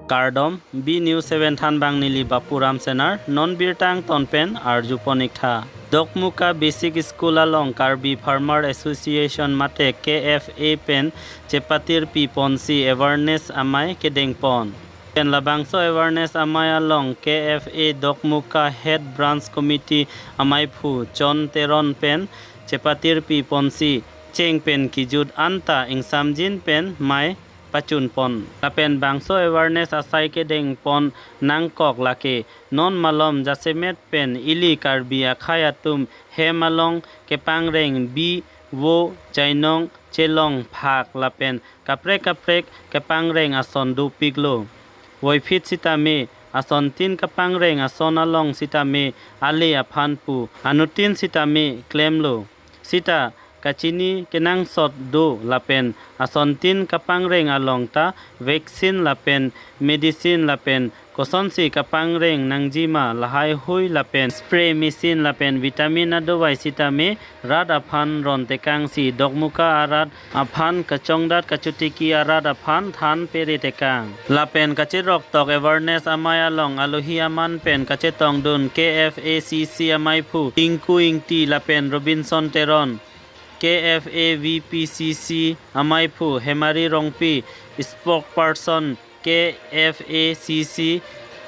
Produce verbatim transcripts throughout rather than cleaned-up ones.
Kardom, B News seven thanbang neli Bapuram Senar, non birta angton pen arjupon ik tha. Dokmoka Basic School along Karbi Farmer Association mate K F A pen chepatirpi ponsi awareness amei kedengpon. Pen labangso awareness amei along K F A Dokmoka Head Branch Committee ameiphu Chon Teron pen chepatirpi ponsi cheng pen kejut anta ingsamjin pen mei pachunpon. Lapen bangso awareness asai kedengpon nangkok lake non malom jasemet pen ili Karbi akhei atum hem along kepangreng bi, vo, chainong, chelong, phak lapen kaprek kaprek kepangreng ason dopiklo. Voiphit sitame asontin kepangreng ason along sitame ale aphan pu, anuttin sitame klemlo. Sita kachini kenangsot do lapen asontin kepangreng along ta vaccine lapen medicine lapen kosonsi kepangreng nangjima lahaihui lapen spray machine lapen vitamin adovai sitame rat aphan rontekangsi Dokmoka arat aphan kachongdat kachotiki arat aphan than peretekang. Lapen kacheroktok awareness amei along alohi aman pen kachetongdun K F A C C ameiphu Tinku Ingti lapen Robinson Teron, K F A V P C C ameiphu Hemari Rongpi, spokesperson K F A C C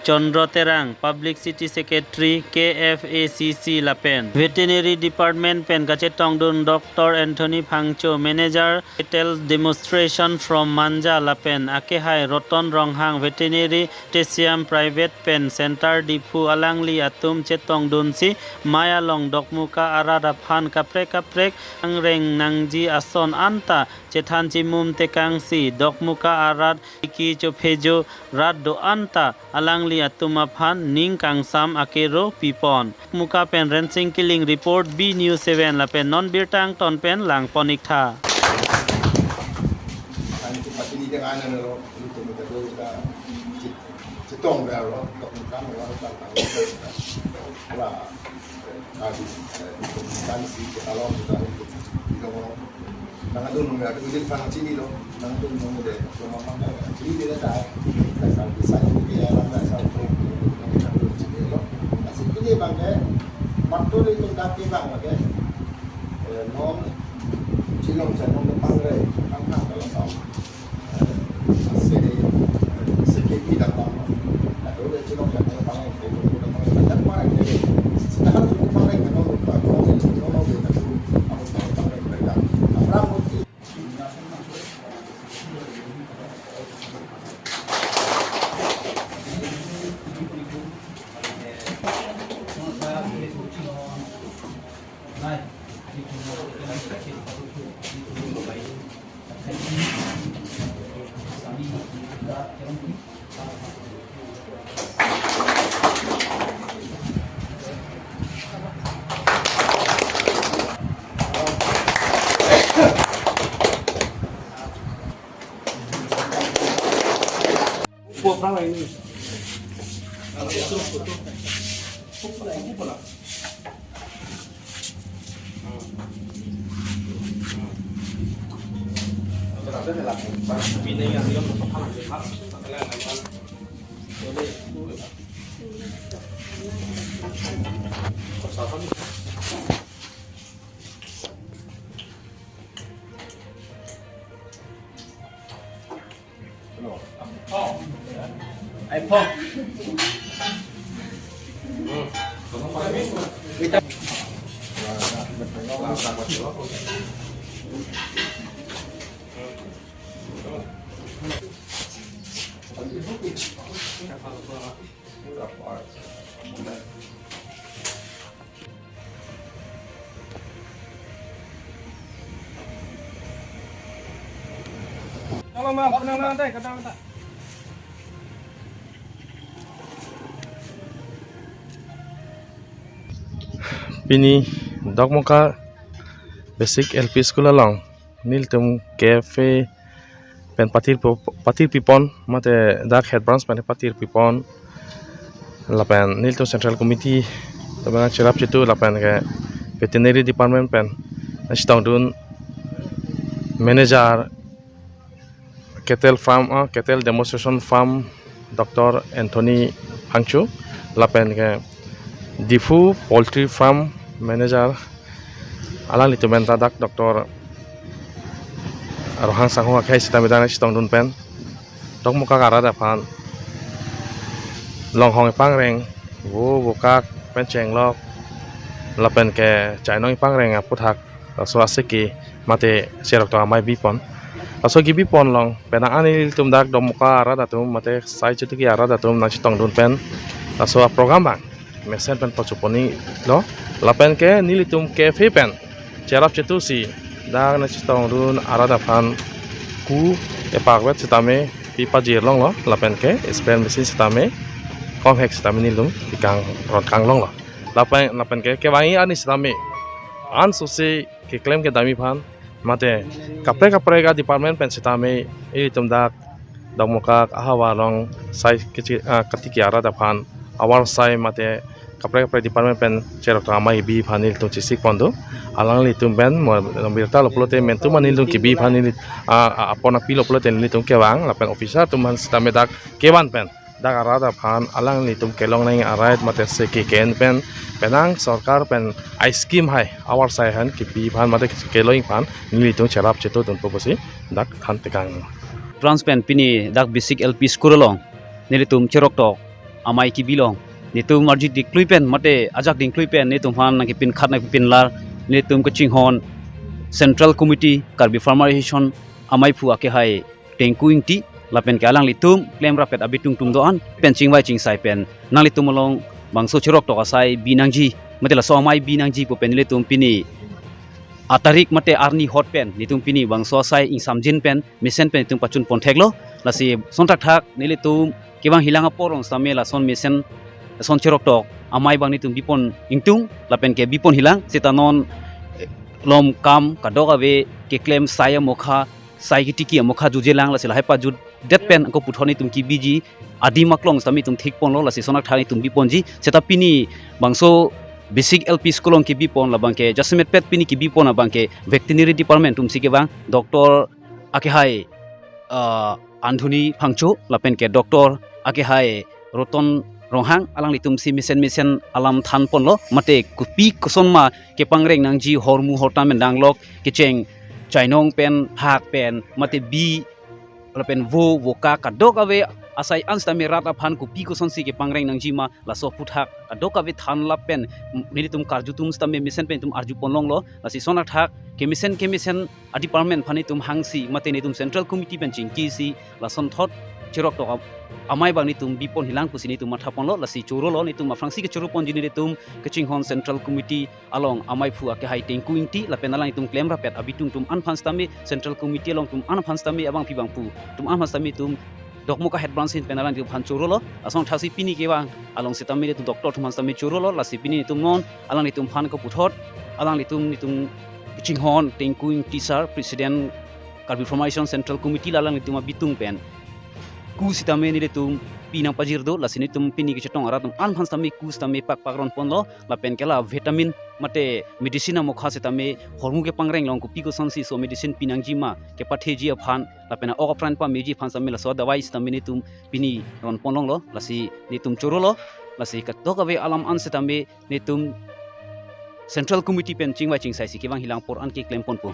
Chandra Terang, Publicity Secretary K F A C C lapen Veterinary Department pen kachetongdun Doctor Anthony Phangcho, Manager Cattle Demonstration from Manja lapen akehai Roton Ronghang, Veterinary Tesiam Private pen Center Diphu, alangli atum chetongdunsi mei along Dokmoka arat aphan kaprek kaprek kepangreng nangji ason anta chethan chimum tekangsi Dokmoka arat iki chophejo rat do anta alangli atum aphan ning kangsam akero pipon. Dokmoka pen Rensing Killing report, B News seven lapen non birta angton pen langpon ik tha. Ani tu pati ni dengan ano lo, itu kita tu kita cit-, citong dah lo, Dokmoka lo, lo, lo, lo, lo, lo. Kali, eh, kan si kita lo, kita lo, kita lo. Nang adun nung ya, tu dia pang chini lo, nang adun nung de, so mama kan chini de ta. Asal bisa ke ya, asal tu, nang adun chini lo. Asal tu dia bang ke, waktu dia tu tapi bang ke, eh, non chilong sa nong pang re, pang pang kalau sa. Pini Dokmoka Basic L P School along nelitum K F A pen patir po-, patirpi pon, mate dak head branch pen patirpi pon. Lapen nelitum Central Committee, lapen cherap chitu, lapen ke Veterinary Department pen chetongdun manager cattle farm, ah, cattle demonstration farm Doctor Anthony Phangcho, lapen ke Diphu Poultry Farm Manager, alanglitum pen ta dak Doctor Rohang Sangho akhei sitame dak nangchetongdun pen, Dokmoka arat aphan longhong ipangreng, vo vokak pen chenglok, lapen ke chainong ipangreng aphuthak, laso aseki mate cheroktok amei bipon. Laso kebipon along penang an nelitum dak Dokmoka arat atum mate sai Chetoki arat atum nangchetongdun pen, laso aprogram abang mesen pen pachuponi lo, lapen ke nelitum cafe pen cherap chetu si dak nangchetongdun arat aphan ku epakvet sitame pipajir longlo, lapen ke spray machine sitame konghek sitame nelitum pikang ron kang longlo. Lapen, lapen ke kevangji arni sitame ansose keklem kedamji aphan mate kaprek kaprek adepartment pen sitame ilitum dak Dokmoka ahavar along sai kechi, ah, Chetoki arat aphan avarsai mate kaprek kaprek department pen cheroktok amei kebi aphan nelitum chesik pon do. Alanglitum pen mo birta lo pulote momentum an nelitum kebi aphan neli, ah, ah, apon api lo pulote nelitum kevang lapen officer atum aphan sitame dak kevan pen dak arat aphan alanglitum kelong nang arat mate seki ke-en pen penang sorkar pen a-scheme hai avarsai aphan kebi aphan mate kelong aphan nelitum cherap chetudunpo pusi dak than tekang. Trans pen pini dak basic L P school along nelitum cheroktok amei kebi along nelitum arju dingklui pen mate ajak dingklui pen nelitum aphan nangkepin khat nangkepin lar nelitum kachinghon Central Committee Karbi Farmer Association ameiphu akehai Tengku Ingti lapen ke alanglitum klemrap-et abitung tum do-an pen chingvai chingsai pen nanglitum along bangso cheroktok asai bi nangji mate laso amei bi nangji pu pen nelitum pini atarik mate arni hot pen nelitum pini bangso asai ingsamjin pen mesen pen nelitum pachun pon theklo. Lasi lason thakthak nelitum kevang hilang apor along sitame lason mesen lason cheroktok amei abang nelitum bipon ingtung lapen ke bipon hilang seta non, eh, lom kam kadokave keklem sai amokha sai Chetoki amokha jujelang lasi lahai pajutdet pen ako puthot nelitum kebiji adim aklong sitame itum thik ponlo lasi lason thakthak itum biponji seta pini bangso basic L P school along kebipon labang ke jasemet pet pini kebipon abang ke veterinary department atum si kevang Doctor akehai, ah, Anthony Phangcho lapen ke Doctor akehai Roton Ronghang alanglitum si mesen mesen alam than ponlo mate kopi koson ma kepangreng nangji hormu hortam pen danglok kecheng chainong pen phak pen mate bi lapen vo vokak kadokave asai an sitame rat aphan kopi kosonsi kepangreng nangji ma laso aphuthak kadokave than lap pen nelitum karju tum sitame mesen pen itum arju pon longlo lasi lason thakthak kemesen kemesen adepartment aphan itum hangsi mate nelitum Central Committee pen chingkisi lason thot cheroktok am-, amei abang nelitum bipon hilang pusi nelitum matha ponlo lasi chorolo nelitum aphrangsi kechoro ponji nelitum kachinghon Central Committee along ameiphu akehai Tengku Ingti lapen alanglitum klemrap-et abitung tum an aphan sitame Central Committee along tum an aphan sitame abangpi bangphu tum an aphan sitame itum Dokmoka Head Branch ahin pen alanglitum aphan chorolo lason thaksi pini kevang along sitame nelitum doctor atum aphan sitame chorolo lasi pini nelitum non alanglitum aphan ako puthot alanglitum nelitum kachinghon Tengku Ingti sir President Karbi Farmer Association Central Committee la alanglitum abitung pen ku sitame nelitum pinang pajir do lasi nelitum pini kechetong arat atum an aphan sitame ku sitame pak pak ron ponlo lapen ke la vitamin mate medicine amokha sitame hormu kepangreng along kopi kosonsi laso medicine pi nangji ma kepatheji aphan lapen ok apran pameji aphan sitame laso dawai sitame nelitum pini ron pon longlo lasi nelitum chorolo lasi kadokave alam an sitame nelitum Central Committee pen chingvai chingsai si kevang hilang apor an keklem ponpo.